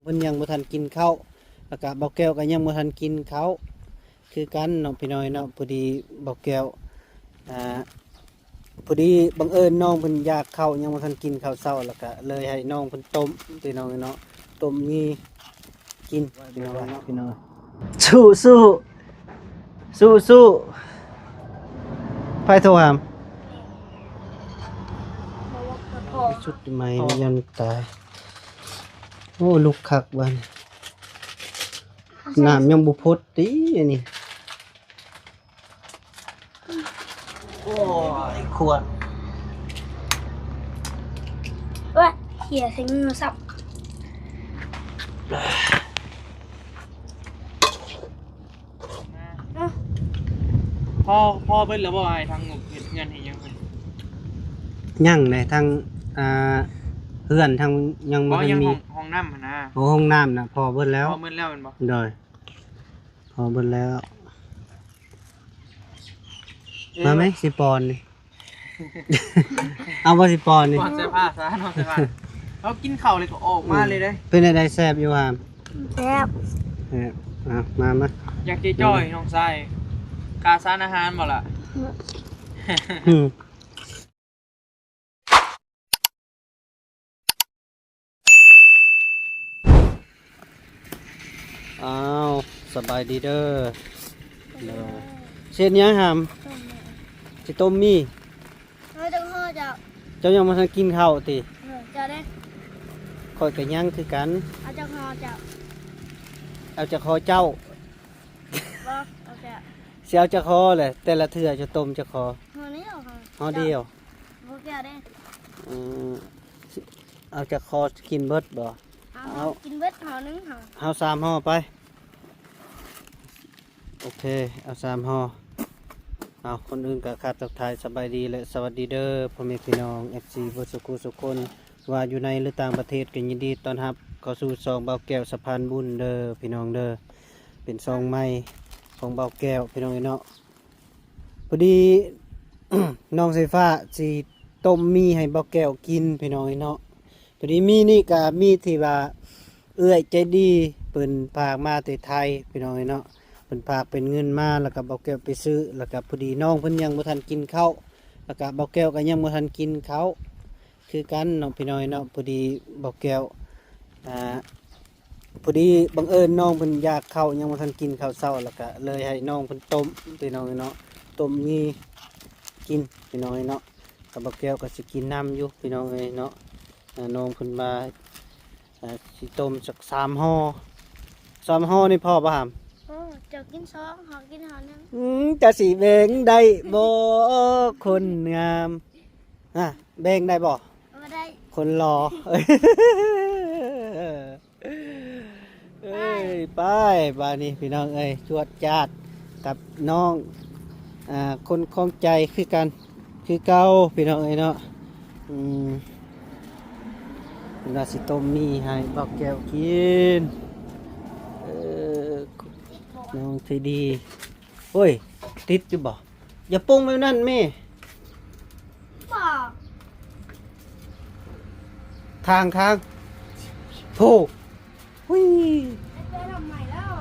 ເພິ່ນຍັງບໍ່ທັນກິນເຂົ້າ ແລ້ວກະບ່າວແກ້ວກໍຍັງບໍ່ທັນກິນເຂົ້າຄືກັນເນາະ ພີ່ນ້ອງເນາະ. ພໍດີບ່າວແກ້ວ ອ່າ ພໍດີບັງເອີນນ້ອງເພິ່ນຢາກເຂົ້າ ຍັງບໍ່ທັນກິນເຂົ້າເຊົ້າ ແລ້ວກະເລີຍໃຫ້ນ້ອງເພິ່ນຕົ້ມ ພີ່ນ້ອງເນາະ ຕົ້ມໝີ່ກິນ ພີ່ນ້ອງເນາະ ພີ່ນ້ອງ. ສູ້ໆ ສູ້ໆ ໃຜໂທຫາ? ສຸດໃໝ່ຍັງຕາຍ. ໂອ້ ລຸກຄັກບາດນີ້ ນ້ຳຍັງບໍ່ພົດຕິອັນນີ້. ໂອ້ຍ ຂວດ ໂອ້ຍ ເຫຍໃສ່ມືສັບ. ພໍ ພໍເບິດແລ້ວບໍ່ອ້າຍ ທັງເຮັດເຮືອນເຮັດຫຍັງ? ຍັງເດ ທັງ ອ່າ ເຮືອນທັງຍັງບໍ່ທັນມີ ຫ້ອງ ຫ້ອງນ້ຳຫັ້ນນະ. ໂອ້ ຫ້ອງນ້ຳນະ ພໍເບິດແລ້ວ ພໍເບິດແລ້ວແມ່ນບໍ່? ໂດຍ ພໍເບິດແລ້ວ. ເອີ ມາໄໝ ຊິປ້ອນນີ້ ເອົາບໍ່ ຊິປ້ອນນີ້ ປ້ອນໃສ່ຜ້າຊະ ນອນໃສ່ຜ້າ. ເຮົາກິນເຂົ້າແລ້ວກໍອອກມາເລີຍເດ້. ເປັນແນວໃດ ແຊບຢູ່ຫວາ? ແຊບ ແຊບ. ເອົາ ມາ ມາ ຢາກຈ່ອຍໆ ນ້ອງຊາຍ ຂາດສານອາຫານບໍ່ລະ? ອືມ. ອ້າວ ສະບາຍດີເດີ. ເດີ ຊິເຮັດຫຍັງຫຳ? ຕົ້ມໝີ່ ຊິຕົ້ມໝີ່. ເຮົາຈັກຫໍ່ເຈົ້າ? ເຈົ້າຍັງບໍ່ທັນກິນເຂົ້າຕິ? ເອີ ເຈົ້າເດ້? ຂ້ອຍກໍຍັງຄືກັນ. ເອົາຈັກຫໍ່ເຈົ້າ? ເອົາຈັກຫໍ່ເຈົ້າ? ບໍ່ ເອົາແຕ່ ຊິເອົາຈັກຫໍ່ແຫຼະ? ແຕ່ລະເທື່ອຈະຕົ້ມຈັກຫໍ່? ຫໍ່ດຽວ ຫໍ່ດຽວ. ບໍ່ກ່ຽວເດ້. ອືມ ຊິເອົາຈັກຫໍ່ ກິນເບິດບໍ່? ເອົາ ເອົາ ກິນເບິດຫໍ່ໜຶ່ງ. ເຮົາ ເຮົາສາມຫໍ່ໄປ. ໂອເຄ ເອົາສາມຫໍ່. ເອົາ ກ່ອນອື່ນກໍທັກທາຍສະບາຍດີ ແລະ ສະຫວັດດີເດີ ພໍ່ແມ່ພີ່ນ້ອງ ເອັຟຊີ ເບິດສູ່ຄູ່ສູ່ຄົນ ວ່າຢູ່ໃນ ຫຼື ຕ່າງປະເທດ ກໍຍິນດີຕ້ອນຮັບເຂົ້າສູ່ຊ່ອງບ່າວແກ້ວສະພານບຸນເດີ ພີ່ນ້ອງເດີ. ເປັນຊ່ອງໃໝ່ຂອງບ່າວແກ້ວ ພີ່ນ້ອງເອີຍເນາະ. ພໍດີ ນ້ອງສາຍຟ້າຊິຕົ້ມໝີ່ໃຫ້ບ່າວແກ້ວກິນ ພີ່ນ້ອງເອີຍເນາະ. ພໍດີໝີ່ນີ້ກະໝີ່ທີ່ວ່າເອື້ອຍໃຈດີເພິ່ນຝາກມາແຕ່ໄທ ພີ່ນ້ອງເອີຍເນາະ. ເພິ່ນຝາກເປັນເງິນມາ ແລ້ວກະບ່າວແກ້ວໄປຊື້ ແລ້ວກະພໍດີນ້ອງເພິ່ນຍັງບໍ່ທັນກິນເຂົ້າ ແລ້ວກະບ່າວແກ້ວກໍຍັງບໍ່ທັນກິນເຂົ້າ ຄືກັນເນາະ ພີ່ນ້ອງເນາະ. ພໍດີບ່າວແກ້ວ ອ່າ ພໍດີບັງເອີນນ້ອງເພິ່ນຢາກເຂົ້າ ຍັງບໍ່ທັນກິນເຂົ້າເຊົ້າ ແລ້ວກະເລີຍໃຫ້ນ້ອງເພິ່ນຕົ້ມ ພີ່ນ້ອງເນາະ ຕົ້ມໝີ່ກິນ ພີ່ນ້ອງເນາະ. ກັບບ່າວແກ້ວກໍຊິກິນນຳຢູ່ ພີ່ນ້ອງເອີຍເນາະ. ອ່າ ນ້ອງເພິ່ນວ່າ ອ່າ ຊິຕົ້ມຈັກສາມຫໍ່ ສາມຫໍ່ນີ້ພໍບໍ່ຫຳ? ໂອ້ ເຈົ້າກິນສອງ ເຮົາກິນຫໍ່ໜຶ່ງ. ອືມ ຈະຊິແບ່ງໄດ້ບໍ່ຄົນງາມ? ຮະ ແບ່ງໄດ້ບໍ່? ບໍ່ໄດ້ ຄົນຫຼໍ່. ເອີຍ ໄປ ບາດນີ້ພີ່ນ້ອງເອີຍ ຈວດຈາດກັບນ້ອງ ອ່າ ຄົນຂອງໃຈຄືກັນ ຄືເກົ່າ ພີ່ນ້ອງເອີຍເນາະ. ອືມ ເພິ່ນວ່າຊິຕົ້ມໝີ່ໃຫ້ບ່າວແກ້ວກິນ. ເອີ ນ້ອງທີ່ດີ. ໂອ້ຍ ຕິດຢູ່ບໍ່? ຢ່າປົງແບບນັ້ນແມ່. ບໍ່ ທາງ ທາງ ໂທ້ ຫຸຍ ໄປເອົານ້ຳໃໝ່ແລ້ວ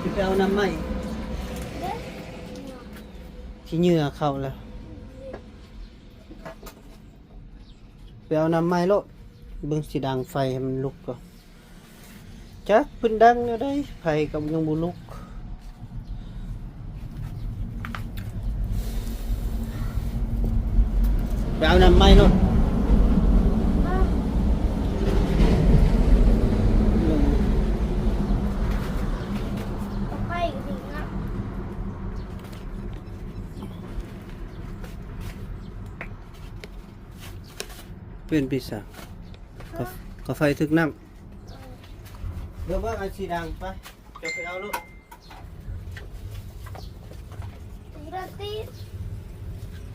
ຊິໄປເອົານ້ຳໃໝ່ ເດ້ ຂີ້ເຫຍື້ອເຂົ້າແລ້ວ. ໄປເອົານ້ຳໃໝ່ໂລດ ເບິ່ງຊິດັງໄຟໃຫ້ມັນລຸກກ່ອນ. ຈັກເພິ່ນດັງແນວໃດ ໄຟກໍຍັງບໍ່ລຸກ. ໄປເອົານ້ຳໃໝ່ໂລດ. ເປັນປີສາງ ກາ ກາໄຟຖືກນ້ຳ. ເອີ ເບິ່ງ ເບິ່ງ ອັນສີດັງ ໄປ ຈະໄປເອົາໂລດ. ຕິດ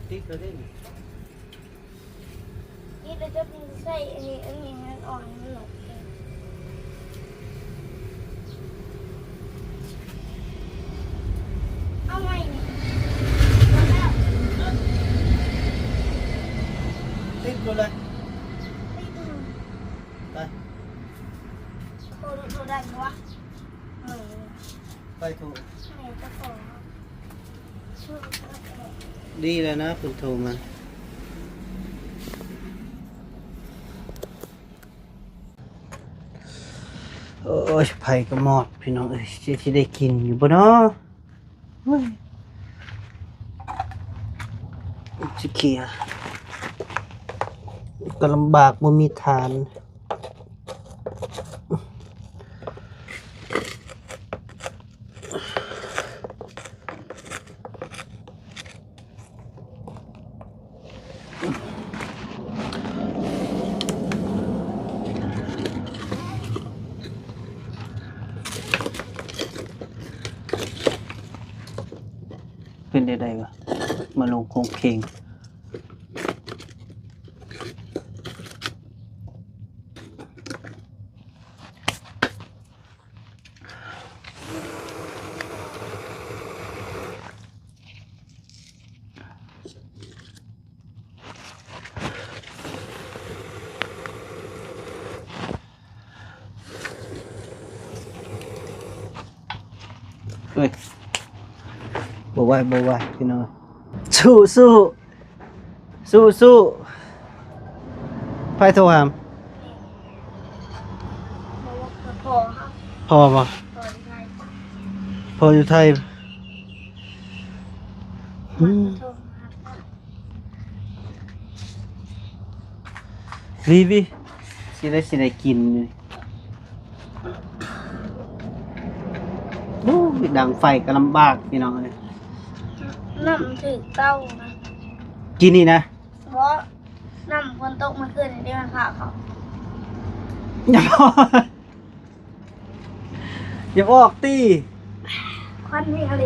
ຕິດແລ້ວເດ້ນີ້. ນີ້ລະຈະໃສ່ອັນນີ້ ອັນນີ້ໃຫ້ມັນອອກ ໃຫ້ມັນອອກ. ເອົາໃໝ່ນີ້ ຕິດໂລດເລີຍ ຕິດ ໄປ ໂທ ໂທໄດ້ບໍ່ວະ? ເອີ ໄປໂທ ແມ່ນເຈົ້າຂອງ ດີແລ້ວນະ ເພິ່ນໂທມາ. ໂອ້ຍ ໄຟກໍມອດ ພີ່ນ້ອງເອີຍ ຊິ ຊິໄດ້ກິນຢູ່ບໍ່ເນາະ? ໂອ້ຍ ຊິເຄຍກໍລຳບາກ ບໍ່ມີຖ່ານ. ເປັນໄດ້ໃດວະ ມາລົງໂຄງເຄງ. ເອີຍ ບໍ່ໄຫວ ບໍ່ໄຫວ ພີ່ນ້ອງ ສູ້ໆ. ສູ້ໆ ໃຜໂທຫາ? ພໍ່ ພໍ່ ພໍ່ບໍ່? ພໍ່ຢູ່ໄທ ພໍ່ຢູ່ໄທ. ອືມ ລີວິ ຊິໄດ້ ຊິໄດ້ກິນຢູ່. ໂອ້ຍ ດັງໄຟກໍລຳບາກ ພີ່ນ້ອງເອີຍ. ນ້ຳຖືກເຕົານະ ກິນນີ້ນະ. ບໍ່ ນ້ຳຝົນຕົກເມື່ອຄືນນີ້ ມັນພາເຂົ້າ. ຢ່າບອກຕິ ຄວັນນີ້ ຈະດ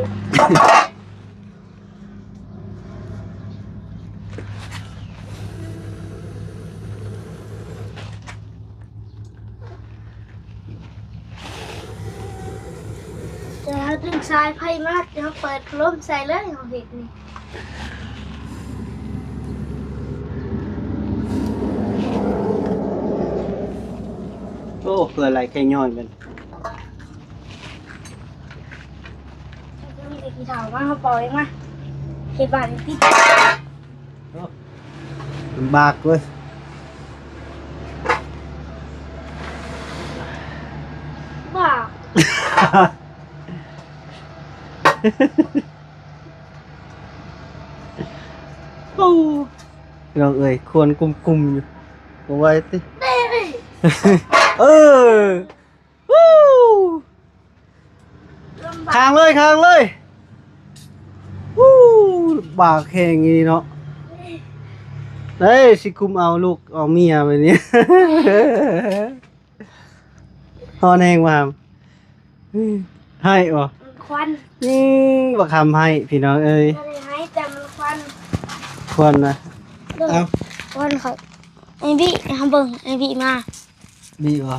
ຶງສາຍໄຟມາ ຈະເປີດພັດລົມໃສ່ເລີຍ ເຮົາເຮັດນີ້. ໂອ້ ເພື່ອໄຫຼໄຂ້ຍ້ອຍແມ່ນ ມີແຕ່ຂີ້ເຖົ້າມາ ເຮົາເປົ່າເອງມາ ເຮັດບ້ານຕິດ. ໂອ້ ລຳບາກເວີຍ ບ້າ. ໂອ້ ພີ່ນ້ອງເອີຍ ຄວັນກຸ້ມໆຢູ່ ບໍ່ໄຫວຕິ. ເອີ ວູ້ ຂ້າງເລີຍ ຂ້າງເລີຍ. ວູ້ ບາກແຮງອີ່ຫຼີເນາະ. ໄດ້ຊິກຸມເອົາລູກເອົາເມຍບາດນີ້. ຮ້ອນແຮງບໍ່ຫຳ? ໄຫ້ບໍ່? ມັນຄວັນ. ອືມ ບັກຫຳໄຫ້ ພີ່ນ້ອງເອີຍ. ບໍ່ໄດ້ໄຫ້ ແຕ່ມັນຄວັນ. ຄວັນນະ? ເບິ່ງ ເອົ້າ ຄວັນເຂົາ. ໄອ້ບິ ເຮົາເບິ່ງ ໄອ້ບິມາ. ບິບໍ່?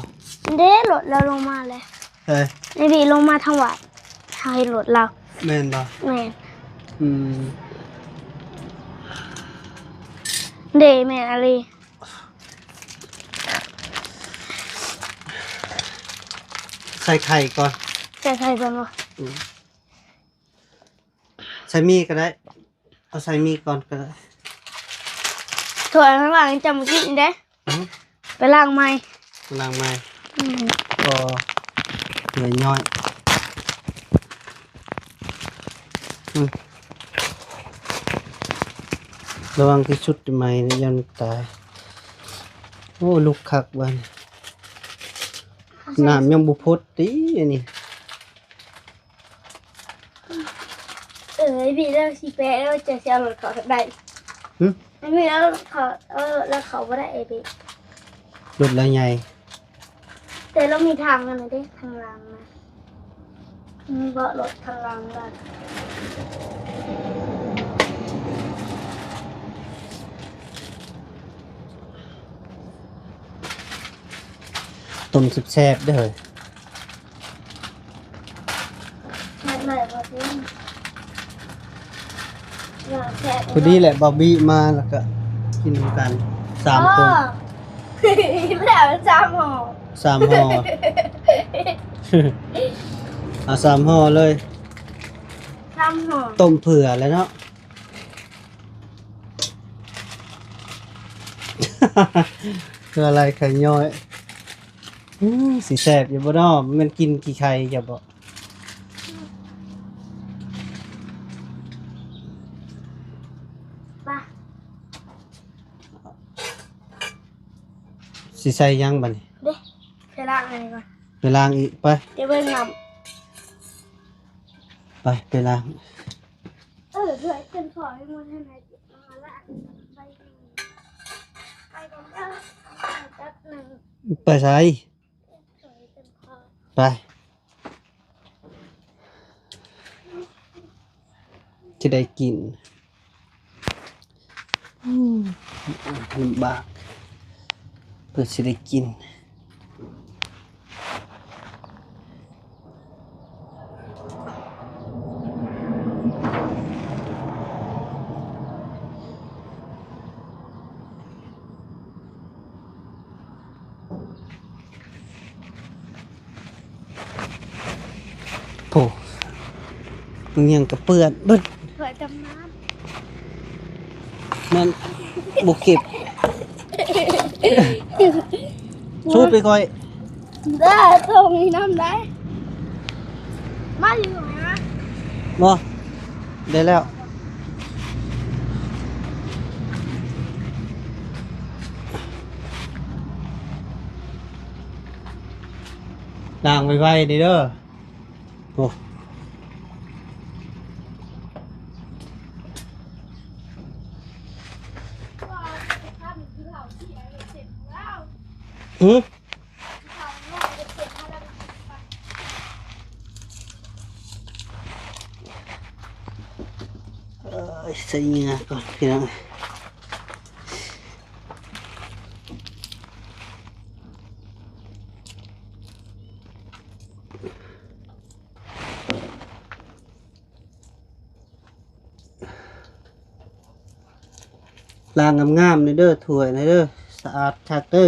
ເດ້ ລົດລາວລົງມາແລ້ວ. ເອີ ໄອ້ບິລົງມາທາງວັດ ເຮົາເຫັນລົດລາວ. ແມ່ນບໍ່? ແມ່ນ. ອືມ ເດ້ ແມ່ນອີ່ຫຼີ. ໃສ່ໄຂ່ກ່ອນ ໃສ່ໄຂ່ກ່ອນບໍ່? ອືມ ໃສ່ໝີ່ກໍໄດ້ ເອົາໃສ່ໝີ່ກ່ອນກໍໄດ້. ຖ້ວຍຂ້າງຫຼັງຈຳກິນເດ້. ຫືມ? ໄປລ້າງໃໝ່ ລ້າງໃໝ່. ອືມ ກໍເຫຼືອຍ້ອຍ. ອືມ ລະວັງທີ່ສຸດໄໝ້ນະ ຢ້ານມັນຕາຍ. ໂອ້ ລຸກຄັກບາດນີ້. ນ້ຳຍັງບໍ່ພົດຕິອັນນີ້. ເອີ ໄອ້ບີ ລາວຊິແປ ລາວຈະ ຊິເອົາລົດເຂົ້າໄດ້. ຫຶ? ໄອ້ບີ ລາວເຂົ້າ ເອົາລົດລາວເຂົ້າບໍ່ໄດ້ ໄອ້ບີ. ລົດລາວໃຫຍ່ ແຕ່ລາວມີທາງອັນນັ້ນເດ້ ທາງຫຼັງນະ. ມີເບາະລົດທາງຫຼັງລະ. ຕົ້ມແຊບໆເດີ້. ແຊບຫຼາຍບໍ່ຕິ? ຢາກແຊບ ພໍດີແຫຼະ ບາວບີມາແລ້ວກະກິນນຳກັນສາມຄົນ. ອໍ ແລ້ວສາມຫໍ່ ສາມຫໍ່. ເອົາສາມຫໍ່ເລີຍ ສາມຫໍ່ ຕົ້ມເຜື່ອແລ້ວເນາະ ເຜື່ອໄລ່ໄຂ່ຍ້ອຍ. ອື ຊິແຊບຢູ່ບໍ່ເນາະ? ແມ່ນກິນຂີ້ໄຂ່ເຈົ້າບໍ່? ໄປ ຊິໃສ່ຫຍັງບັດນີ້? ເດ້ ໄປລ້າງອັນນີ້ກ່ອນ ໄປລ້າງອີກ ໄປ ໄປເບິ່ງນ້ຳ ໄປ ໄປລ້າງ ເອີ ຖ້ວຍເຕັມຖ້ວຍໝົດຫັ້ນນະ ໄປ ໄປກ່ອນເດີ ແປັບໜຶ່ງ ໄປໃສ? ໄປ ຈະໄດ້ກິນ ອືມ ລຳບາກ ເພື່ອຊິໄດ້ກິນ. ໂອ້ ມັນຍັງກະເປື້ອນເບິດ ຖ້ວຍຈຳນ້ຳ ນັ້ນ ບໍ່ເກັບ ຊູບໄປຂ້ອຍ ເດີ ໂຕມີນ້ຳໄດ໋ ມາຢູ່ນະ ບໍ່ ໄດ້ແລ້ວ ລ້າງໄວໆເດີ. ໂອ້ ຫື ເອີຍ ໃສ່ເຫຍື່ອກ່ອນພີ່ນ້ອງ. ລ້າງງາມໆແດ່ເດີ ຖ້ວຍນະເດີ ສະອາດຄັກເດີ.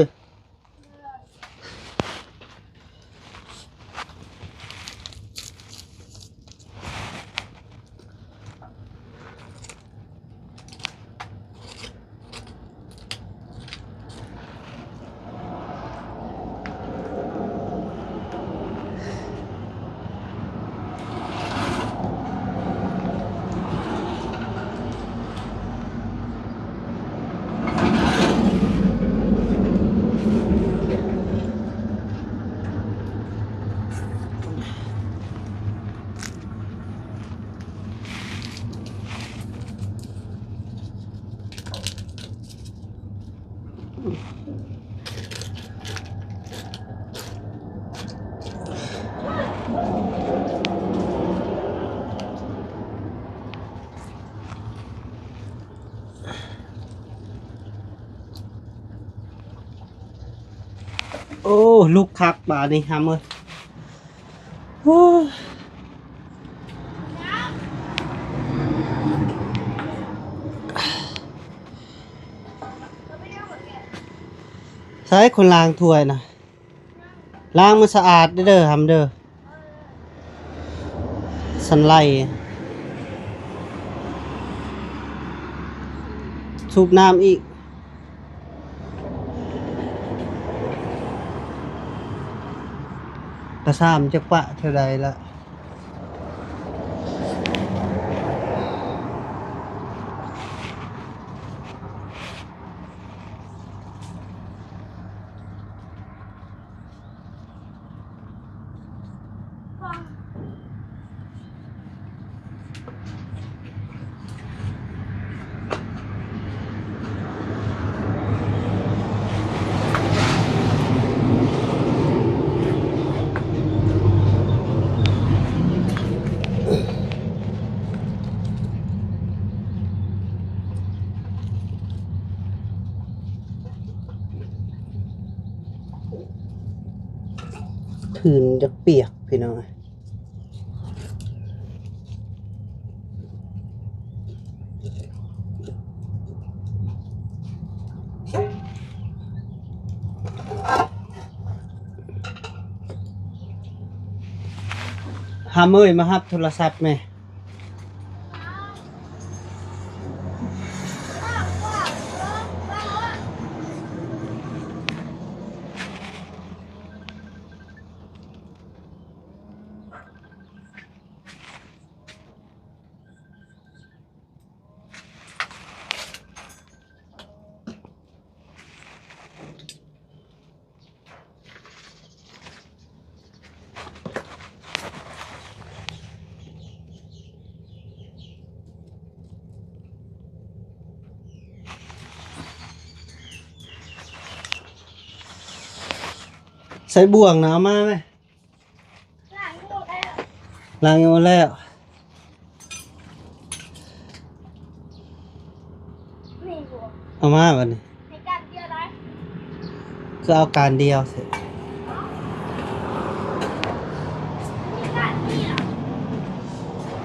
ໂອ້ ລຸກຄັກບາດນີ້ຫຳເອີຍ. ໂອ້ຍ ໃສຄົນລ້າງຖ້ວຍນະ? ລ້າງມັນສະອາດເດີຫຳເດີ. ສັນໄຫຼ ສູບນ້ຳອີກ. ກະຊາມຈັກປະເທົ່າໃດລະ? ພື້ນຈະປຽກພີ່ນ້ອງ. ເ ຫາເມີ້ຍ ມາຮັບໂທລະສັບແມ່. ໃສ່ບ່ວງນະ ເອົາມາແມ. ລ້າງຢູ່ແລ້ວ ເອົາມາບັດນີ້ ໃຫ້ການດຽວໄດ້ ຄືເອົາການດຽວຊິ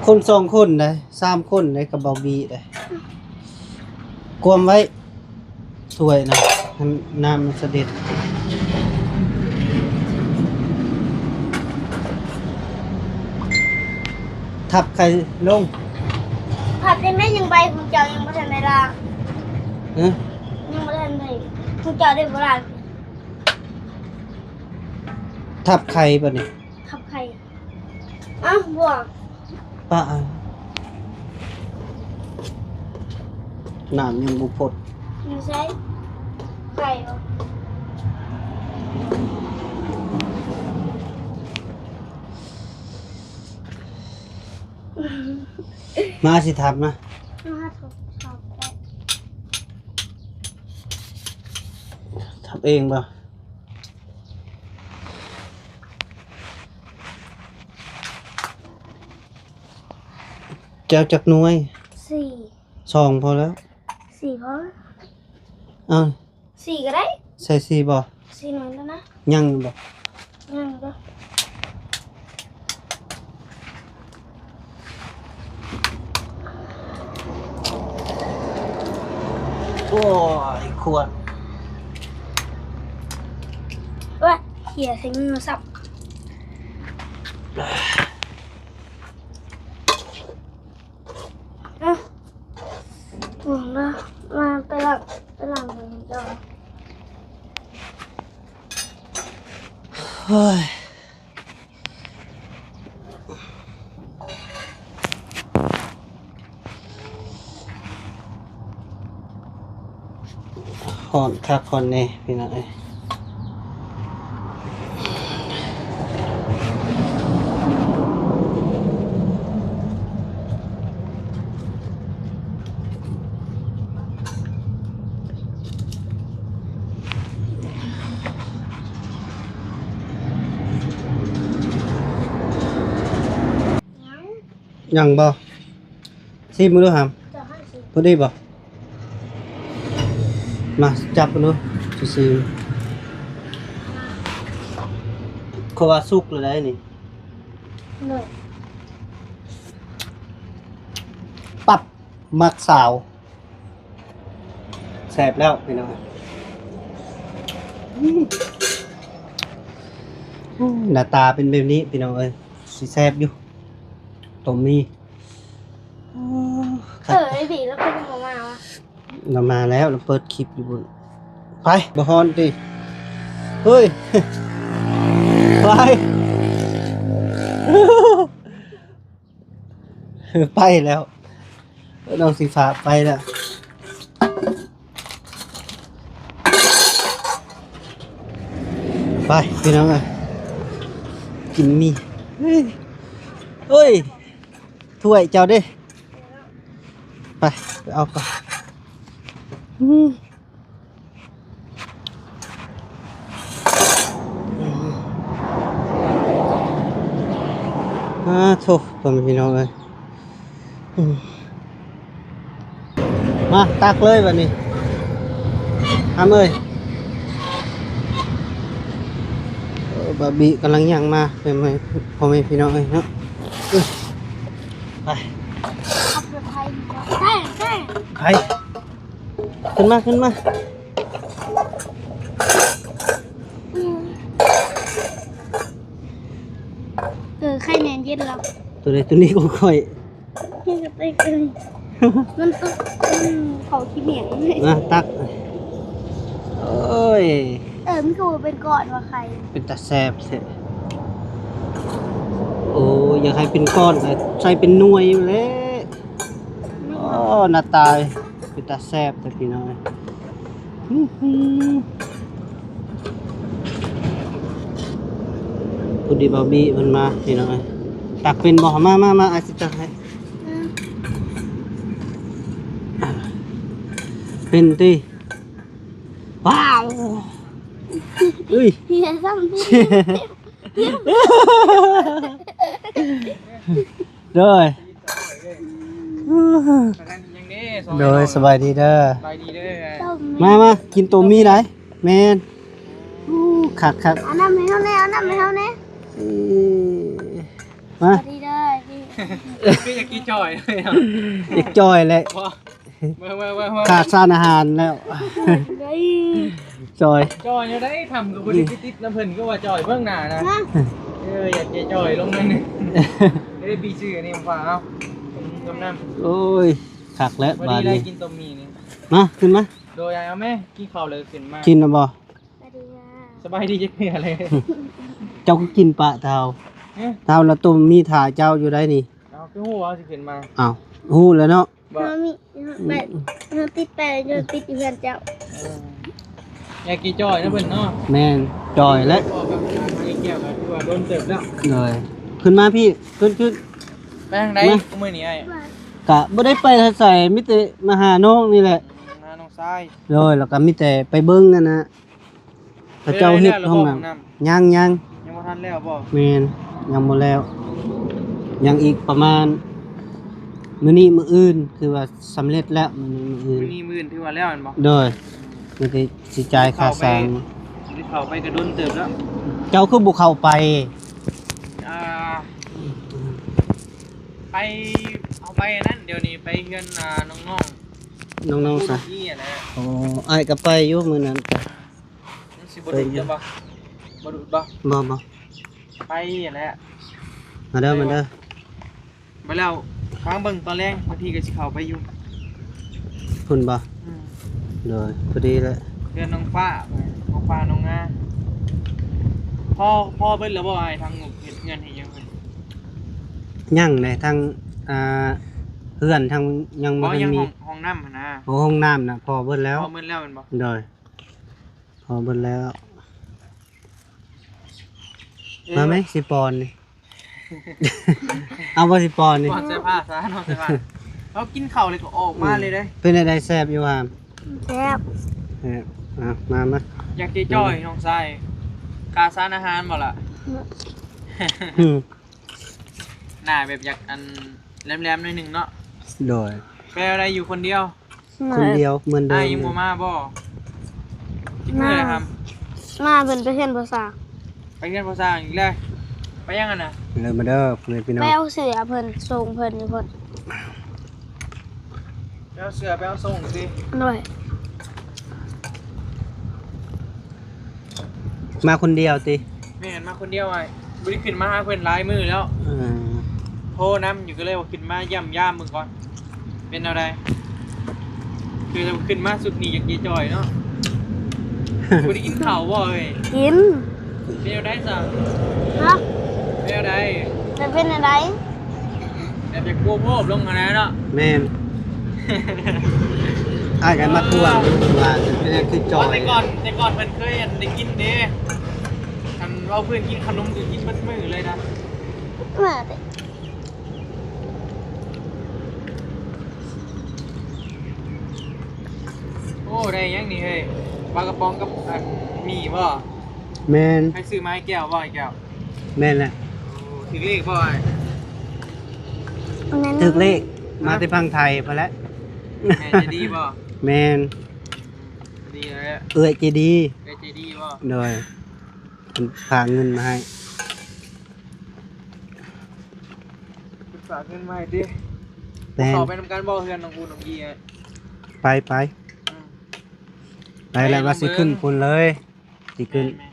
ຄົນສອງຄົນໄດ໋ ສາມຄົນໄດ໋ ກັບເບົາບີໄດ໋ ກວມໄວ້. ຖ້ວຍນະ ໃຫ້ນ້ຳມັນສະເດັດ ທັບໄຂ່ລົງ ພັດໄດ້ແມ່ ຍັງໃບຂອງເຈົ້າຍັງບໍ່ທັນໄດ້ລ້າງ ຮະ ຍັງບໍ່ທັນໄດ້ ຂອງເຈົ້າໄດ້ບໍ່ລ້າງ ທັບໄຂ່ບັດນີ້ ທັບໄຂ່ ເອົ້າ ບ່ວງ ປະ ນ້ຳຍັງບໍ່ພົດ ຢູ່ໃສ ໄຂ່ບໍ ມາຊິທັບນະ ມາທັບ ທັບເອງບໍ່? ແຈວຈັກໜ່ວຍ? ສີ່ ສອງພໍແລ້ວ ສີ່ພໍ ເອົ້າ ສີ່ກໍໄດ້ ໃສ່ສີ່ບໍ່? ສີ່ໜ່ວຍແລ້ວນະ ຍັງຢູ່ບໍ່? ຍັງຢູ່ ໂອ້ຍ ຂວດ ໂອ້ຍ ເຫຍໃສ່ມືຊ້ຳ ອ່ະ ມາ ມາໄປລ້າງ ໄປລ້າງມືກ່ອນ ໂອ້ຍ ຮ້ອນຄັກຮ້ອນແນ່ພີ່ນ້ອງເອີຍ. ຍັງບໍ່? ຊີມເບິ່ງດູຫຳ ເຈົ້າໃຫ້ຊີມ ພໍດີບໍ່? ມາຈັບເບິ່ງດູ ຊິຊີມ ເພາະວ່າສຸກແລ້ວໄດ໋ນີ້ ໂດຍ ປັບ ມັກສາວ ແຊບແລ້ວພີ່ນ້ອງ ອືມ ໜ້າຕາເປັນແບບນີ້ພີ່ນ້ອງເອີຍ ຊິແຊບຢູ່ ຕົ້ມໝີ່ ເອີ ໄອ້ບີລາວເພິ່ນບໍ່ມາວະ ລາວມາແລ້ວ ລາວເປີດຄລິບຢູ່ພຸ້ນ ໄປ ບໍ່ຮ້ອນຕິ ເຮີ້ຍ ໄປ ໄປແລ້ວ ນ້ອງສີຟ້າໄປແລ້ວ ໄປພີ່ນ້ອງເອີຍ ກິນໝີ່ ເຮີ້ຍ ເຮີ້ຍ ຖ້ວຍເຈົ້າເດ້ ໄປ ໄປເອົາໄປ ອືມ. ອາໂທ້ ພໍ່ແມ່ພີ່ນ້ອງເອີຍ ອືມ ມາຕັກເລີຍບັດນີ້ ຫຳເອີຍ ເອີ ບາບີກຳລັງຍ່າງມາ ພໍ່ແມ່ ພໍ່ແມ່ພີ່ນ້ອງເອີຍເນາະ ອືມ ໄປ ໄປ ຂຶ້ນມາ ຂຶ້ນມາ ອືມ. ເອີ ໄຂ່ແໜ້ນເຢັນແລ້ວ. ຕົວໃດຕົວນີ້ຂອງຂ້ອຍ. ນີ້ກໍໄປເກີນ ມັນຕົກ ມັນເຂົ້າຂີ້ເໝັງເລີຍ. ມາຕັກ. ໂອ້ຍ ເອີ ມັນຄືບໍ່ເປັນກ້ອນວ່າໄຂ່. ເປັນຕາແຊບແທ້. ໂອ້ຍ ຢາກໃຫ້ເປັນກ້ອນກໍໃສ່ເປັນໜ່ວຍຢູ່ແຫຼະ. ອໍ ໜ້າຕາເປັນຕາແຊບແທ້ພີ່ນ້ອງ. ອືຫື ພໍດີບ່າວບີເພິ່ນມາພີ່ນ້ອງເອີຍ. ຕັກເປັນບໍ່? ມາ ມາ ມາ ອ້າຍຊິຕັກໃຫ້. ເປັນຕິ? ວ້າວ ເອີຍ ເຮຍຊ້ຳ. ໂດຍ ໂດຍ ສະບາຍດີເດີ ສະບາຍດີເດີ. ມາ ມາ ກິນໂຕມີໄດ໋. ແມ່ນ. ໂອ້ ຄັກໆ. ເອົານ້ຳໃຫ້ເຮົາແດ່ ເອົານ້ຳໃຫ້ເຮົາແດ່. ເອີ ມາ ສະບາຍດີເດີ. ຄືຢາກກິນຈ່ອຍເລີຍເນາະ. ຢາກຈ່ອຍແຫຼະ. ບໍ່ ມາ ມາ ມາ ມາ ຂາດສານອາຫານແລ້ວ. ເອີຍ ຈ່ອຍ ຈ່ອຍແນວໃດ? ທຳກໍບໍ່ໄດ້ຕິດນຳເພິ່ນ ຄືວ່າຈ່ອຍເບິ່ງໜ້ານະ. ເອີ ຢາກຈະຈ່ອຍລົງໜ້ອຍໜຶ່ງ. ເອີ ບີຊື້ອັນນີ້ມາຝາກ. ເອົາ ກຳນຳ. ໂອ້ຍ ຄັກແລ້ວບາດນີ້. ກິນຕົ້ມໝີ່ນີ້. ມາ ຂຶ້ນມາ. ໂດຍ ເອົາແມ່ ກິນເຂົ້າແລ້ວຂຶ້ນມາ. ກິນແລ້ວບໍ່? ສະບາຍດີ ສະບາຍດີຈັກເທື່ອເລີຍ. ເຈົ້າຄືກິນປະເທົາ. ເອີ ເທົາລະຕົ້ມໝີ່ຖ້າເຈົ້າຢູ່ໃດນີ້. ເອົາ ຄືຮູ້ວ່າເຮົາຊິຂຶ້ນມາ? ເອົ້າ ຮູ້ແລ້ວເນາະ. ບໍ່ ເຮົາມີ ເຮົາໄປ ເຮົາຕິດໄປ ເຮົາຕິດຢູ່ເຮືອນເຈົ້າ. ເອີ ຢາກກິນຈ່ອຍນະເພິ່ນເນາະ. ແມ່ນ ຈ່ອຍແຫຼະ. ແກ້ວກໍຄືວ່າດົນເຕີບແລ້ວ. ໂດຍ ຂຶ້ນມາພີ່ ຂຶ້ນ ຂຶ້ນ. ໄປທາງໃດມື້ນີ້ອ້າຍ? ກະບໍ່ໄດ້ໄປໃສ ມີແຕ່ມາຫານ້ອງນີ້ແຫຼະ. ອືມ ມາຫານ້ອງຊາຍ. ໂດຍ ແລ້ວກໍມີແຕ່ໄປເບິ່ງນັ້ນນະ ເຂົາເຈົ້າເຮັດຫ້ອງນ້ຳ. ເອີ ແລ້ວແລ້ວບໍ່ຫ້ອງນ້ຳ? ຍັງ ຍັງ. ຍັງບໍ່ທັນແລ້ວບໍ່? ແມ່ນ ຍັງບໍ່ແລ້ວ. ຍັງອີກປະມານມື້ນີ້ມື້ອື່ນ ຄືວ່າສຳເລັດແລ້ວ. ມື້ນີ້ມື້ອື່ນ ມື້ນີ້ມື້ອື່ນຖືວ່າແລ້ວແມ່ນບໍ່? ໂດຍ ມື້ນີ້ຊິຈ່າຍຄ່າສ້າງ. ເຂົ້າໄປ ເຂົ້າໄປກໍດົນເຕີບແລ້ວ. ເຈົ້າຄືບໍ່ເຂົ້າໄປ? ອ່າ ໄປ ເອົາໄປອັນນັ້ນ ດຽວນີ້ໄປເຮືອນ ອ່າ ນ້ອງໆ ນ້ອງໆ ຊະ. ນີ້ແຫຼະ. ໂອ້ ອ້າຍກໍໄປຢູ່ມື້ນັ້ນກະ. ມັນຊິບໍ່ດຸດບໍ່? ບໍ່ດຸດບໍ່? ບໍ່ ບໍ່. ໄປຫັ້ນແຫຼະ. ມາເດີ ມາເດີ. ໄປແລ້ວ ຟັງເບິ່ງຕອນແລງ ບາງທີກໍຊິເຂົ້າໄປຢູ່. ພຸ້ນບໍ່? ອືມ ໂດຍ ພໍດີແຫຼະ. ເຮືອນນ້ອງຟ້າ ນ້ອງຟ້າ ນ້ອງງາ. ພໍ ພໍເບິດແລ້ວບໍ່ອ້າຍ ທາງງົບເຮັດເຮືອນເຮັດຫຍັງ? ຍັງເດ ທາງ ອ່າ ເຮືອນທາງຍັງບໍ່ ບໍ່ທັນມີ. ຫ້ອງ ຫ້ອງນ້ຳຫັ້ນນະ. ໂອ້ ຫ້ອງນ້ຳນະ ພໍເບິດແລ້ວ. ພໍເບິດແລ້ວແມ່ນບໍ່? ໂດຍ. ພໍເບິດແລ້ວ. ເອີ ມາໄໝ ຊິປ້ອນນີ້. ເອົາບໍ່ ຊິປ້ອນນີ້. ປ້ອນໃສ່ຜ້າຊະ ນອນໃສ່ຜ້າ. ເຮົາກິນເຂົ້າແລ້ວກໍອອກມາເລີຍເດ້. ອືມ ເປັນແນວໃດ ແຊບຢູ່ຫວາ? ແຊບ. ເອີ ເອົາ ມາ ມາ. ຢາກຈະຈ່ອຍນ້ອງຊາຍ ຂາດສານອາຫານບໍ່ລະ? ອືມ ໜ້າແບບຢາກອັນແຫຼມໆ ໜ້ອຍໜຶ່ງເນາະ. ໂດຍ. ແປວ່າໄດ້ຢູ່ຄົນດຽວ? ຄົນດຽວເໝືອນເດີມ. ອ້າຍຍັງບໍ່ມາບໍ່? ຈັກມື້ແລ້ວຫຳ? ມາ ເພິ່ນໄປເຮືອນພໍ່ຊ້າງ. ໄປເຮືອນພໍ່ຊ້າງອີກແລ້ວ? ໄປຫຍັງຫັ້ນນະ? ເດີ ມາເດີ ພໍ່ແມ່ພີ່ນ້ອງ. ໄປເອົາເສື້ອເພິ່ນ ສົ່ງເພິ່ນຢູ່ພຸ້ນ. ໄປເອົາເສື້ອ ໄປເອົາສົ່ງຕິ? ໂດຍ. ມາຄົນດຽວຕິ? ແມ່ນ ມາຄົນດຽວອ້າຍ. ບໍ່ໄດ້ຂຶ້ນມາຫາເພິ່ນຫຼາຍມື້ແລ້ວ. ເອີ ໂທນຳຢູ່ ກໍເລີຍວ່າຂຶ້ນມາຢ້ຳຢາມເບິ່ງກ່ອນ ເປັນແນວໃດ. ຄືຈະຂຶ້ນມາຊຸດນີ້ຢາກຈະຈ່ອຍເນາະ. ບໍ່ໄດ້ກິນເຂົ້າບໍ່ເອີຍ? ກິນ. ເປັນແນວໃດຊະ? ຮະ? ເປັນແນວໃດ? ຈະເປັນແນວໃດ? ແບບຢາກໂກໂພບລົງຫັ້ນນະເນາະ. ແມ່ນ. ອ້າຍກໍມາທວງວ່າເປັນຫຍັງຄືຈ່ອຍ. ແຕ່ກ່ອນ ແຕ່ກ່ອນເພິ່ນເຄີຍ ອັນ ໄດ້ກິນເດ້ ຄັນເວົ້າພື້ນກິນຂະໜົມຄືກິນເບິດມື້ເລີຍນະ. ມາເດ້. ໂອ້ ໄດ້ຫຍັງນີ້ເຮີ້ຍ? ປາກະປ໋ອງກັບອັນໝີ່ບໍ່? ແມ່ນ. ໃຜຊື້ມາໃຫ້ແກ້ວບໍ່ ໄອ້ແກ້ວ? ແມ່ນແຫຼະ. ໂອ້ ຖືກເລກບໍ່ອ້າຍ? ແມ່ນ. ຖືກເລກ ຮະ? ມາແຕ່ຝັ່ງໄທພຸ້ນແຫຼະ. ແມ່ໃຈດີບໍ່? ແມ່ນ. ດີແລ້ວ. ເອື້ອຍໃຈດີ. ເອື້ອຍໃຈດີບໍ່? ໂດຍ. ເພິ່ນຝາກເງິນມາໃຫ້. ເພິ່ນຝາກເງິນມາໃຫ້ຕິ? ແມ່ນ. ເຂົ້າໄປນຳກັນບໍ່ ເຮືອນນ້ອງອູ້ນ້ອງກີ້? ໄປ ໄປ. ອືມ. ໄປແລ້ວວ່າຊິຂຶ້ນພຸ້ນເລີຍ. ຊິຂຶ້ນ. ແມ່ນ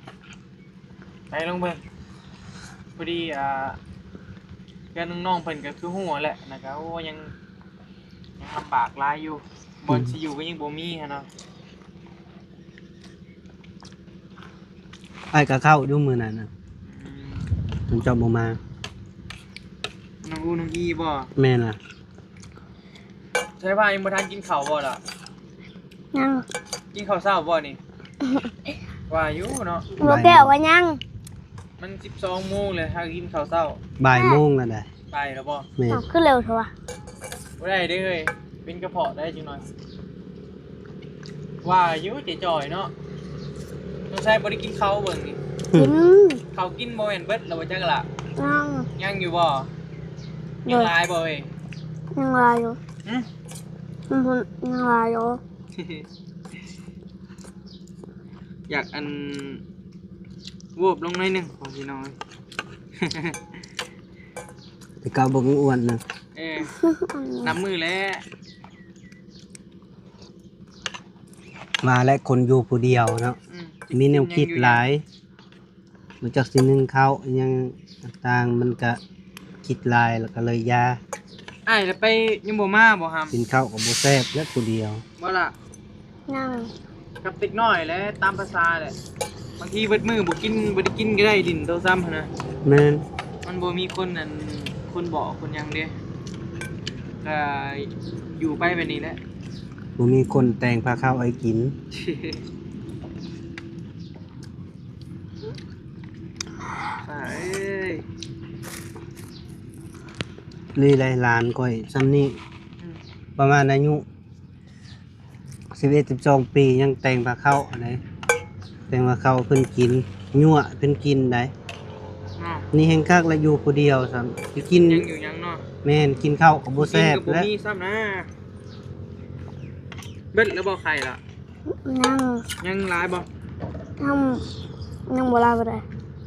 ໆ. ໄປລອງເບິ່ງ. ພໍດີ ອ່າ ເພື່ອນນ້ອງໆເພິ່ນກໍຄືຮູ້ແຫຼະ ແລ້ວກໍ ໂອ້ ຍັງ ຍັງລຳບາກຫຼາຍຢູ່ ບ່ອນ ອືມ ຊິຢູ່ກໍຍັງບໍ່ມີຫັ້ນນະ. ອ້າຍກໍເຂົ້າຢູ່ມື້ນັ້ນນະ ອືມ ເຈົ້າບໍ່ມາ ນ້ອງອູນ້ອງອີບໍ່? ແມ່ນລະ. ໃຊ່ວ່າຍັງບໍ່ທັນກິນເຂົ້າບໍ່ລະ? ຍັງ. ກິນເຂົ້າເຊົ້າບໍ່ນີ້? ວ່າຢູ່ເນາະ ບໍ່ແກ້ວວ່າຍັງ. ມັນສິບສອງໂມງແລ້ວ ຫາກິນເຂົ້າເຊົ້າ. ບ່າຍໂມງແລ້ວໃດ໋. ບ່າຍແລ້ວບໍ່? ແມ່ນ. ອ້າວ ຄືເລັວແທ້ວະ? ບໍ່ໄດ້ເດ້ເຮີ້ຍ ເປັນກະເພາະໄດ້ຈັກໜ່ອຍ. ວ່າຢູ່ເຈຈ່ອຍເນາະ ສົງໄສບໍ່ໄດ້ກິນເຂົ້າເບິ່ງນີ້. ກິນ. ເຂົ້າກິນບໍ່ແມ່ນເບິດແລ້ວບໍ່ຈັກລະ? ຍັງ. ຍັງຢູ່ບໍ່? ໂດຍ. ຍັງຫຼາຍບໍ່ເອີຍ? ຍັງຫຼາຍຢູ່. ຫຶ? ຍັງ ຍັງຫຼາຍຢູ່. ຢາກອັນ ວອບລົງໜ້ອຍໜຶ່ງ ພໍ່ພີ່ນ້ອງ. ແຕ່ເກົ່າບໍ່ອ້ວນນະ. ເອີ ນັບມື້ແລ້ວ. ວ່າແຫຼະ ຄົນຢູ່ຜູ້ດຽວເນາະ ອືມ ມີແນວຄິດຫຼາຍ ບໍ່ຈັກຊິໜຶ້ງເຂົ້າອີ່ຫຍັງຕ່າງໆ ມັນກະຄິດຫຼາຍ ແລ້ວກະເລີຍຢ່າ. ອ້າຍລະໄປ ຍັງບໍ່ມາບໍ່ຫຳ? ກິນເຂົ້າກໍບໍ່ແຊບແລ້ວຜູ້ດຽວ. ບໍ່ລະ? ຍັງ. ກັບເດັກນ້ອຍແຫຼະ ຕາມພາສາແຫຼະ ບາງທີເບິດມື້ບໍ່ກິນ ບໍ່ໄດ້ກິນກໍໄດ້ ຫຼິ້ນໂທລະສັບຫັ້ນນະ. ແມ່ນ. ມັນບໍ່ມີຄົນ ອັນ ຄົນບອກຄົນຫຍັງເດ້ ກໍຢູ່ໄປແບບນີ້ແຫຼະ. ບໍ່ມີຄົນແຕ່ງພາເຂົ້າໃຫ້ກິນ. ປ້າເອີຍ ລີໄລຫຼານຂ້ອຍຊ່ຳນີ້ ອືມ ປະມານອາຍຸ ສິບເອັດ ສິບສອງປີ ຍັງແຕ່ງພາເຂົ້າໃດ ແຕ່ງພາເຂົ້າເພິ່ນກິນ ຍົວະເພິ່ນກິນໃດ໋. ອືມ ນີ້ແຮ່ງຄັກລະ ຢູ່ຜູ້ດຽວຊ້ຳ ຊິກິນ ຍັງຢູ່ຫຍັງເນາະ. ແມ່ນ ກິນເຂົ້າກໍບໍ່ແຊບແລ້ວ ກິນກໍບໍ່ມີຊ້ຳນະ. ເບິດແລ້ວບໍ່ໄຂ່ລະ? ຍັງ. ຍັງຫຼາຍບໍ່? ຍັງ ຍັງບໍ່ຫຼາຍປານໃດ.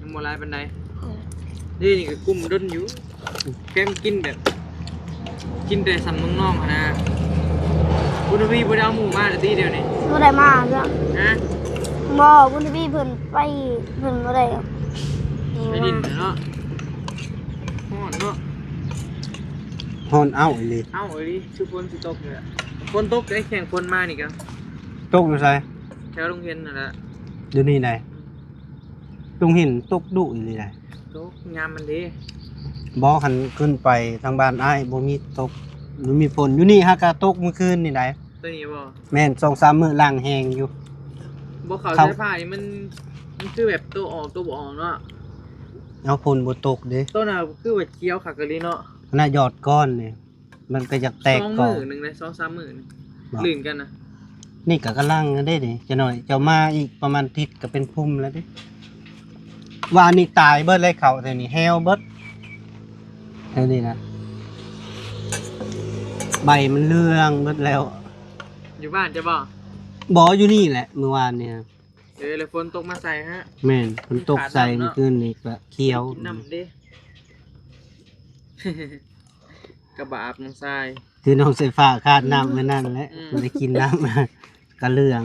ຍັງບໍ່ຫຼາຍປານໃດ. ເອີ ເດ້ ນີ້ກໍກຸ້ມດົນຢູ່ ແກມກິນແບບ ກິນແຕ່ສ່ຳນ້ອງໆຫັ້ນນະ. ບຸນທະວີບໍ່ໄດ້ເອົາໝູ່ມາແລ້ວຕິດຽວນີ້? ບໍ່ໄດ້ມາເນາະ. ຮະ? ບໍ່ ບຸນທະວີເພິ່ນໄປ ເພິ່ນບໍ່ໄດ້ ໄປຫຼິ້ນເນາະ. ຮ້ອນເນາະ. ຮ້ອນເອົ້າອີ່ຫຼີ ເອົ້າອີ່ຫຼີ ຄືຝົນຊິຕົກນີ້ແຫຼະ. ຝົນຕົກໄດ້ ແຂ່ງຝົນມານີ້ກະ ຕົກຢູ່ໃສ? ແຖວໂຮງຮຽນນັ້ນແຫຼະ. ຢູ່ນີ້ໃດ? ອືມ ຕົງເຫັນຕົກດຸອີ່ຫຼີໃດ໋. ຕົກຍາມມັນເດ້. ບໍ່ ຄັນຂຶ້ນໄປທາງບ້ານອ້າຍບໍ່ມີຕົກ ບໍ່ມີຝົນ. ຢູ່ນີ້ຫາກະຕົກມື້ຄືນນີ້ໃດ໋. ຕົວນີ້ບໍ່? ແມ່ນ ສອງສາມມື້ຫຼັງແຮງຢູ່. ບໍ່ເຂົ້າ ເຂົ້າ ສາຍຟ້ານີ້ມັນ ມັນຄືແບບໂຕອອກໂຕບໍ່ອອກເນາະ. ເອົາ ຝົນບໍ່ຕົກເດ້. ໂຕນັ້ນຄືວ່າຂຽວຄັກອີ່ຫຼີເນາະ. ຂະໜາດຍອດກ້ອນນີ້ ມັນກໍຢາກແຕກ ສອງມື້ໜຶ່ງເດ້ ສອງສາມມື້ນີ້ ບອກ ລື່ນກັນນະ. ນີ້ກໍກຳລັງເດ້ນີ້ ຈັກໜ້ອຍເຈົ້າມາອີກປະມານທິດກໍເປັນພຸ່ມແລ້ວເດ້. ວ່ານີ້ຕາຍເບິດເລີຍ ເຂົ້າແຖວນີ້ແຫ້ວເບິດ ແຖວນີ້ນະ ໃບມັນເຫຼືອງເບິດແລ້ວ. ຢູ່ບ້ານເຈົ້າບໍ່? ບໍ່ ຢູ່ນີ້ແຫຼະ ມື້ວານນີ້. ເອີ ແລ້ວຝົນຕົກມາໃສ່ຮະ. ແມ່ນ ຝົນຕົກໃສ່ມື້ຄືນນີ້ກະຂຽວ. ກິນນ້ຳເດ້ ກະບາບນ້ອງຊາຍ ຄືນ້ອງສາຍຟ້າຂາດນ້ຳມື້ນັ້ນແຫຼະ. ອືມ ບໍ່ໄດ້ກິນນ້ຳ ກະເຫຼືອງ.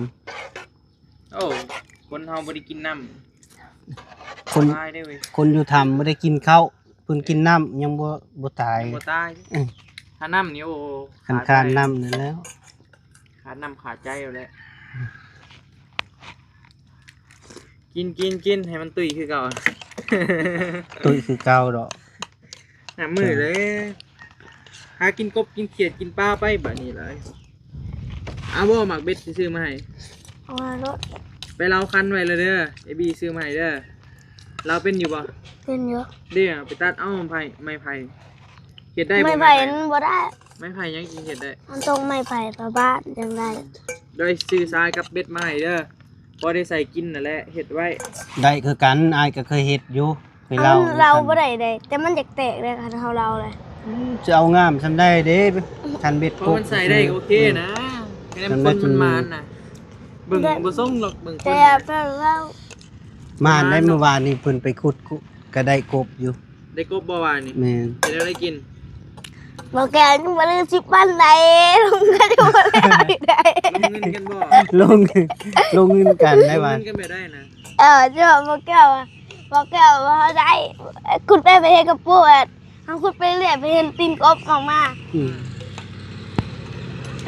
ໂອ້ ຄົນເຮົາບໍ່ໄດ້ກິນນ້ຳ ຄົນ ຕາຍເດ້ເວີຍ. ຄົນຢູ່ຖ້ຳບໍ່ໄດ້ກິນເຂົ້າ ເພິ່ນກິນນ້ຳຍັງບໍ່ ບໍ່ຕາຍ ຍັງບໍ່ຕາຍ. ອືມ ຖ້ານ້ຳນີ້ ໂອ້ ຄັນຂາດນ້ຳນີ້ແລ້ວ ຂາດນ້ຳຂາດໃຈແລ້ວແຫຼະ. ກິນ ກິນ ກິນ ໃຫ້ມັນຕຸ້ຍຄືເກົ່າ ຕຸ້ຍຄືເກົ່າດອກ. ໜ້າມື້ເລີຍ ຫາກິນກົບກິນຂຽດກິນປາໄປບາດນີ້ຫຼາຍ. ເອົາບໍ່ ໝາກເບັດຊິຊື້ມາໃຫ້? ເອົາມາໂລດ. ໄປລາວຄັນໄວ້ແລ້ວເດີ ເອບີຊື້ມາໃຫ້ເດີ. ລາວເປັນຢູ່ບໍ່? ເປັນຢູ່. ເດ້ ໄປຕັດເອົາໄມ້ໄຜ່ ໄມ້ໄຜ່. ເຮັດໄດ້ບໍ່ ໄມ້ໄຜ່? ໄມ້ໄຜ່ມັນບໍ່ໄດ້. ໄມ້ໄຜ່ຫຍັງຈຶ່ງເຮັດໄດ້? ມັນຕ້ອງໄມ້ໄຜ່ປະບາດຈັ່ງໄດ້. ໂດຍຊື້ຊາຍກັບເບັດມາໃຫ້ເດີ ພໍໄດ້ໃສ່ກິນນັ້ນແຫຼະ ເຮັດໄວ້. ໄດ້ຄືກັນ ອ້າຍກໍເຄີຍເຮັດຢູ່ ໄປລາວ. ເອົາ ລາວບໍ່ໄດ້ເດ້ ແຕ່ມັນຢາກແຕກເດ້ ຄັນເຮົາລາວເດ້. ອືມ ຈະເອົາງາມສ່ຳໃດເດ້ ຄັນເບັດກົບ ມັນໃສ່ໄດ້ກໍໂອເຄນະ. ອືມ ແຕ່ຄົນມັນມານນະ ເບິ່ງບໍ່ຊົງດອກ ເບິ່ງຄົນ. ແຕ່ລາວ ມານໄດ້ ມານເນາະ. ມື້ວານນີ້ເພິ່ນໄປຂຸດ ກໍໄດ້ກົບຢູ່. ໄດ້ກົບບໍ່ວານນີ້? ແມ່ນ. ເຮັດແນວໃດກິນ? ບໍ່ແກ້ວຍັງບໍ່ໄດ້ສິບພັນໃດ ລົງເງິນຍັງບໍ່ໄດ້ໃດ. ລົງເງິນກັນບໍ່? ລົງ ລົງເງິນກັນໄດ້ວານ. ລົງເງິນກັນແບບໃດນະ? ເອີ ເຈົ້າ ບໍ່ແກ້ວ ບໍ່ແກ້ວວ່າເຮົາໄດ້ ຄຸດໄປ ໄປເຮັດກະປຸ ແບບ ເຮົາຂຸດໄປເລື້ອຍ ໄປເຫັນຕີນກົບອອກມາ ອືມ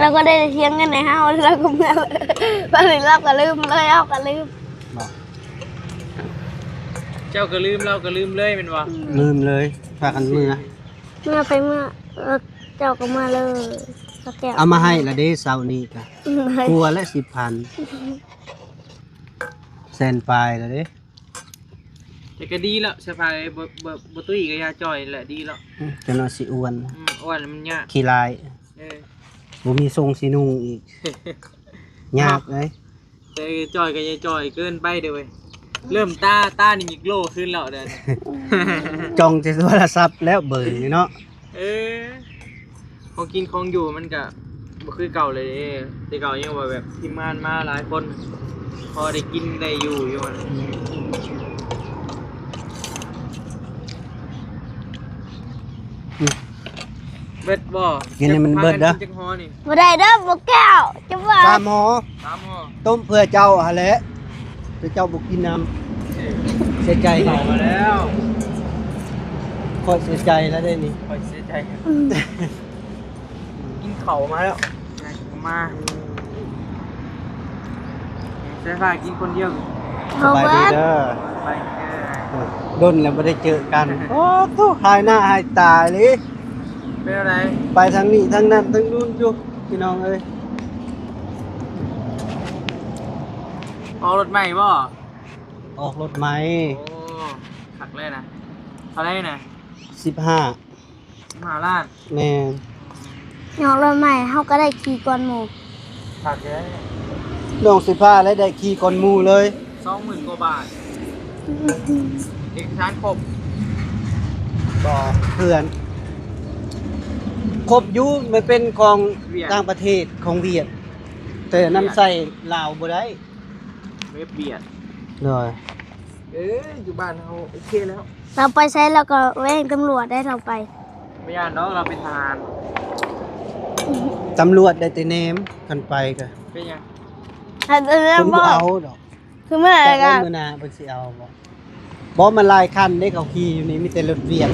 ລາວກໍໄດ້ເສຍເງິນໃຫ້ເຮົາ ລາວກໍເມືອ ບາດນີ້ລາວກໍລືມເລີຍ ເຮົາກໍລືມ ບໍ່ ເຈົ້າກໍລືມ ລາວກໍລືມເລີຍແມ່ນບໍ່? ອືມ ລືມເລີຍ ພາກັນເມືອ ເມືອໃຜເມືອ ເອີ ເຈົ້າກໍເມືອເລີຍ ສາວແກ້ວ ເອົາມາໃຫ້ລະເດ້ ເຊົ້ານີ້ກະ ອືມ ກວ່າລະສິບພັນ ແສນປາຍລະເດ້. ແຕ່ກໍດີແລ້ວ ສະພາຍ ບໍ່ ບໍ່ ບໍ່ຕຸ້ຍກໍຢ່າຈ່ອຍແຫຼະ ດີແລ້ວ ອືມ ຈັກໜ່ອຍຊິອ້ວນ ອືມ ອ້ວນມັນຍາກ ຂີ້ລ້າຍ ເອີ ບໍ່ມີຊົງຊິນຸ່ງອີກ ຍາກເດ້ ແຕ່ຈ່ອຍກໍຢ່າຈ່ອຍເກີນໄປເດີ້ເວີຍ ເລີ່ມຕາ ຕານີ້ມີໂກລຂຶ້ນແລ້ວເດີ້ ຈ້ອງແຕ່ໂທລະສັບແລ້ວເບິ່ງນີ້ເນາະ ເອີ ຂອງກິນຂອງຢູ່ມັນກະບໍ່ຄືເກົ່າເລີຍເດ້ ແຕ່ເກົ່າຍັງວ່າແບບທີມງານມາຫຼາຍຄົນ ພໍໄດ້ກິນໄດ້ຢູ່ຢູ່ ອືມ ເບິດບໍ່? ກິນໃຫ້ມັນເບິດເດີ້ ພາກັນກິນຈັກຫໍ່ນີ້? ບໍ່ໄດ້ເດີ້ ບໍ່ແກ້ວ ຈະວ່າ ສາມຫໍ່ ສາມຫໍ່ ຕົ້ມເພື່ອເຈົ້າຫັ້ນແຫຼະ ແຕ່ເຈົ້າບໍ່ກິນນຳ ເອີ ເສຍໃຈ ເຂົ້າມາແລ້ວ ຂ້ອຍເສຍໃຈແລ້ວເດ້ນີ້ ຂ້ອຍເສຍໃຈ ອືມ ກິນເຂົ້າມາແລ້ວ ມາ ໃຊ້ພາກິນຄົນດຽວ ສະບາຍດີເດີ້ ໂອ້ ດົນແລ້ວບໍ່ໄດ້ເຈີກັນ ໂອ້ ຫາຍໜ້າຫາຍຕາເລີຍ ເປັນແນວໃດ? ໄປທາງນີ້ທາງນັ້ນທາງນູ້ນຢູ່ ພີ່ນ້ອງເອີຍ ອອກລົດໃໝ່ບໍ່? ອອກລົດໃໝ່ ໂອ້ ຄັກເລີຍນະ ເທົ່າໃດນະ? ສິບຫ້າ ສິບຫ້າລ້ານ ແມ່ນ ອອກລົດໃໝ່ ເຮົາກໍໄດ້ຂີ່ກ່ອນໝູ່ ຄັກເລີຍ ນ້ອງສິບຫ້າແລ້ວໄດ້ຂີ່ກ່ອນໝູ່ເລີຍ ສອງໝື່ນກວ່າບາດ ເອກະສານຄົບ ບໍ່ ເພື່ອນ ຄົບຢູ່ ມັນເປັນຂອງຫວຽດ ຕ່າງປະເທດ ຂອງຫວຽດ ແຕ່ນຳໃຊ້ລາວບໍ່ໄດ້ ເວັບຫວຽດ ໂດຍ ເອີ ຢູ່ບ້ານເຮົາໂອເຄແລ້ວ ລາວໄປໃສລາວກໍແຫວ່ງຕຳຫຼວດໄດ້ ລາວໄປ ບໍ່ຢ້ານດອກ ລາວເປັນທະຫານ ຕຳຫຼວດໄດ້ແຕ່ແນມ ຄັນໄປກໍ ເປັນຫຍັງ? ຄັນເປັນແນມ ເພິ່ນບໍ່ ບໍ່ເອົາດອກ ຄືມາ ຈັກວ່າມື້ໜ້າເພິ່ນຊິເອົາບໍ່? ບໍ່ ມັນຫຼາຍຄັນເດ້ ເຂົາຂີ່ຢູ່ນີ້ ມີແຕ່ລົດຫວຽດ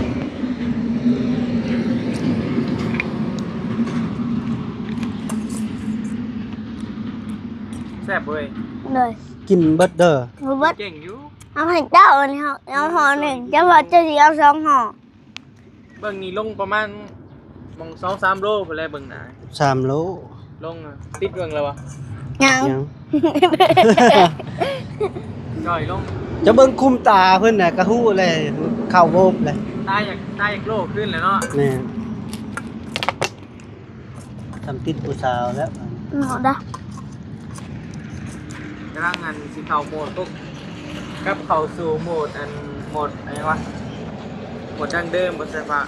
ແຊບເວີຍ ໂດຍ ກິນເບິດເດີ້ ບໍ່ເບິດ ເກັ່ງຢູ່ ເອົາໃຫ້ເຈົ້າ ອັນນີ້ເຮົາເອົາຫໍ່ໜຶ່ງ ເຈົ້າວ່າເຈົ້າຊິເອົາສອງຫໍ່ ເບິ່ງນີ້ລົງປະມານໝ່ອງສອງສາມໂລພຸ້ນແຫຼະ ເບິ່ງໜ້າ ສາມໂລ ລົງ ຕິດເບິ່ງແລ້ວບໍ່? ຍັງ ຍັງ ຈ່ອຍລົງ ຈະເບິ່ງຄຸມຕາເພິ່ນນະ ກະຮູ້ແຫຼະ ເຂົ້າໂວບແຫຼະ ຕາຢາກ ຕາຢາກໂລຂຶ້ນແຫຼະເນາະ ແມ່ນ. ທຳຕິດຜູ້ສາວແລ້ວ ເນາະດະ ກຳລັງອັນຊິເຂົ້າໂໝດ ກັບເຂົ້າສູ່ໂໝດອັນ ໂໝດຫຍັງວະ ໂໝດດັ້ງເດີມບໍ່ໃຊ່ປະ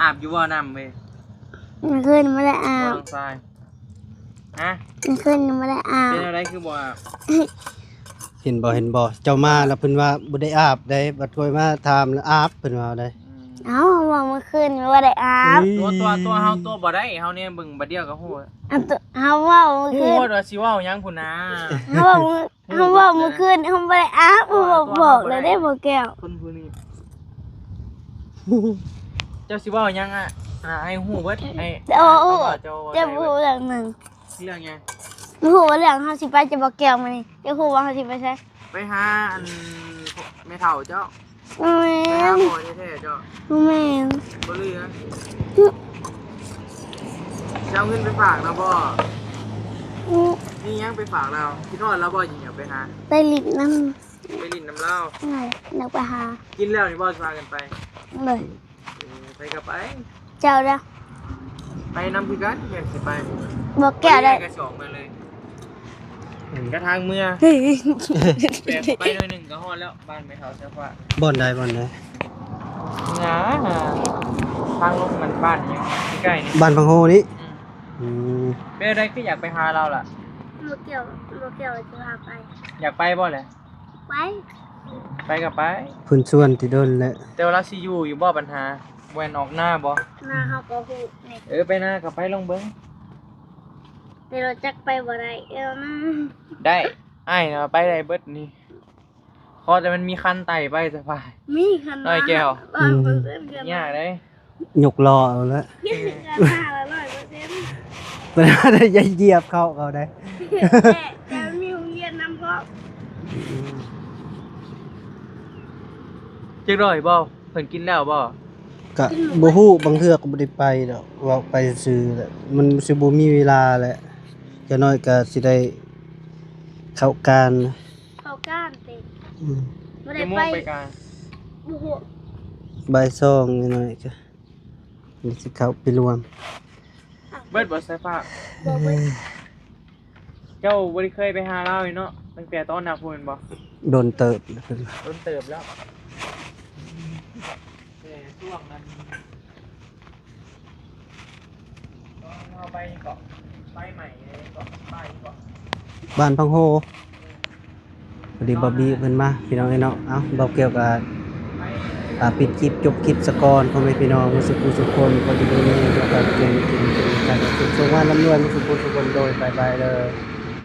ອາບຢູ່ບໍ່ນ້ຳເວີຍ? ມື້ຄືນບໍ່ໄດ້ອາບ ນ້ອງຊາຍ ຮະ? ມື້ຄືນຍັງບໍ່ໄດ້ອາບ ເປັນແນວໃດຄືບໍ່ອາບ? ເຫັນບໍ່ ເຫັນບໍ່ ເຈົ້າມາແລ້ວເພິ່ນວ່າບໍ່ໄດ້ອາບໃດ໋ ບັດຂ້ອຍມາຖາມແລ້ວອາບ ເພິ່ນວ່າໃດ໋ ອືມ ເອົ້າ ເວົ້າມື້ຄືນວ່າໄດ້ອາບ ຕົວະ ຕົວະ ຕົວະເຮົາຕົວະບໍ່ໄດ້ ເຮົາແນມເບິ່ງບາດດຽວກໍຮູ້ ເຮົາເວົ້າມື້ຄືນ ຮູ້ວ່າຊິເວົ້າຫຍັງພຸ້ນນາ ເຮົາເວົ້າມື້ ເຮົາເວົ້າມື້ຄືນ ເຮົາບໍ່ໄດ້ອາບ ເຮົາບອກແລ້ວເດ້ບໍ່ແກ້ວ ຄົນຜູ້ນີ້ ເຈົ້າຊິເວົ້າຫຍັງອະ ອາ ໃຫ້ຮູ້ເບິດ ໃຫ້ ເຈົ້າ ເຈົ້າເວົ້າເລື່ອງໜຶ່ງ ເລື່ອງຫຍັງ? ຮູ້ວ່າເລື່ອງເຮົາຊິໄປຈະບໍ່ແກ້ວມື້ນີ້ ເຈົ້າຮູ້ວ່າເຮົາຊິໄປໃສ? ໄປຫາອັນແມ່ເຖົ້າເຈົ້າ ບໍ່ແມ່ນ ໄປຫາພໍ່ແທ້ໆເຈົ້າ ບໍ່ແມ່ນ ບໍ່ເຫຼືອ ເຈົ້າເອົາເງິນໄປຝາກລາວບໍ່? ອື ມີຫຍັງໄປຝາກລາວ? ຄິດຮອດລາວບໍ່? ຈຶ່ງຢາກໄປຫາ ໄປຫຼິ້ນນຳ ໄປຫຼິ້ນນຳລາວ ນັ້ນແຫຼະ ຢາກໄປຫາ ກິນແລ້ວນີ້ບໍ່ ຊິພາກັນໄປ? ໂດຍ ເອີ ໄປກໍໄປ ເຈົ້າເດ້ ໄປນຳຄືກັນ ແມ່ນຊິໄປ ບໍ່ແກ້ວໄດ້ ໄປກໍສອງມາເລີຍ ອືມ ກະທາງເມືອ ແບກໄປໜ້ອຍໜຶ່ງກໍຮອດແລ້ວ ບ້ານແມ່ເຖົ້າເສືອຟ້າ ບ່ອນໃດ ບ່ອນໃດ? ນາ ທາງລົງມັນບ້ານຫຍັງໃກ້ໆນີ້ ບ້ານພັງໂຮນີ້ ອືມ ອືມ ເປັນໃດຄືຢາກໄປຫາລາວລະ? ບໍ່ກ່ຽວ ບໍ່ກ່ຽວຊິພາໄປ ຢາກໄປບໍ່ແຫຼະ? ໄປ ໄປກໍໄປ ເພິ່ນຊວນແຕ່ດົນແລ້ວ ແຕ່ວ່າລາວຊິຢູ່ຢູ່ບໍ່ ບັນຫາ ແມ່ນອອກນາບໍ່? ນາເຮົາກໍຮູ້ນີ້ ເອີ ໄປນາກໍໄປລອງເບິ່ງ ແຕ່ວ່າຈັກໄປບໍ່ໄດ້ ເອີ ນາ ໄດ້ ອ້າຍນະໄປໄດ້ເບິດນີ້ ຂໍແຕ່ມັນມີຄັນໄຕ່ໄປສະບາຍ. ມີຄັນ ຮ້ອຍແກ້ວ ຮ້ອຍເປີເຊັນ ຄັນ ຍາກເດ້. ຍົກລໍ້ເອົາລະ ຄັນຫ້າລະຮ້ອຍເປີເຊັນ ເພິ່ນວ່າໄດ້ຢຽບເຂົາເຂົາໄດ້ ແຕ່ ແຕ່ມັນມີໂຮງຮຽນນຳພ້ອມ. ຈັກຮ້ອຍບໍ່? ເພິ່ນກິນແລ້ວບໍ່? ກະບໍ່ຮູ້ ບາງເທື່ອກໍບໍ່ໄດ້ໄປດອກ ເວົ້າໄປຊື່ແຫຼະ ມັນຊິບໍ່ມີເວລາແຫຼະ ຢ່າງໜ້ອຍກໍຊິໄດ້ເຂົ້າການ ເຂົ້າການເຕະ ອືມ ບໍ່ໄດ້ໄປ ໄປການ ບໍ່ຮູ້ ບ່າຍສອງ ຢ່າງໜ້ອຍກໍ ມັນຊິເຂົ້າໄປລວມ. ເບິດບໍ່ສາຍຟ້າ? ບໍ່ເບິດ. ເຈົ້າບໍ່ໄດ້ເຄີຍໄປຫາລາວເນາະ ຕັ້ງແຕ່ຕອນໜ້າພຸ້ນແມ່ນບໍ່? ດົນເຕີບ ດົນເຕີບແລ້ວ. ແຕ່ຊ່ວງນັ້ນ ເຮົາໄປເກາະ ໄປໃໝ່ເກາະ ໄປເກາະ ບ້ານພັງໂຮ. ພໍດີບອບບີເພິ່ນມາ ພີ່ນ້ອງເອີຍເນາະ. ເອົ້າ ບ່າວແກ້ວກໍ ອ່າ ປິດຄລິບ ຈົບຄລິບສາກ່ອນ ພໍ່ແມ່ພີ່ນ້ອງໝົດສູ່ຜູ້ສູ່ຄົນ ຂໍຢູ່ດີມີແຮງ ສຸກໆ ລຳລວຍໝົດສູ່ຜູ້ສູ່ຄົນ ໂດຍ ບາຍບາຍເດີ.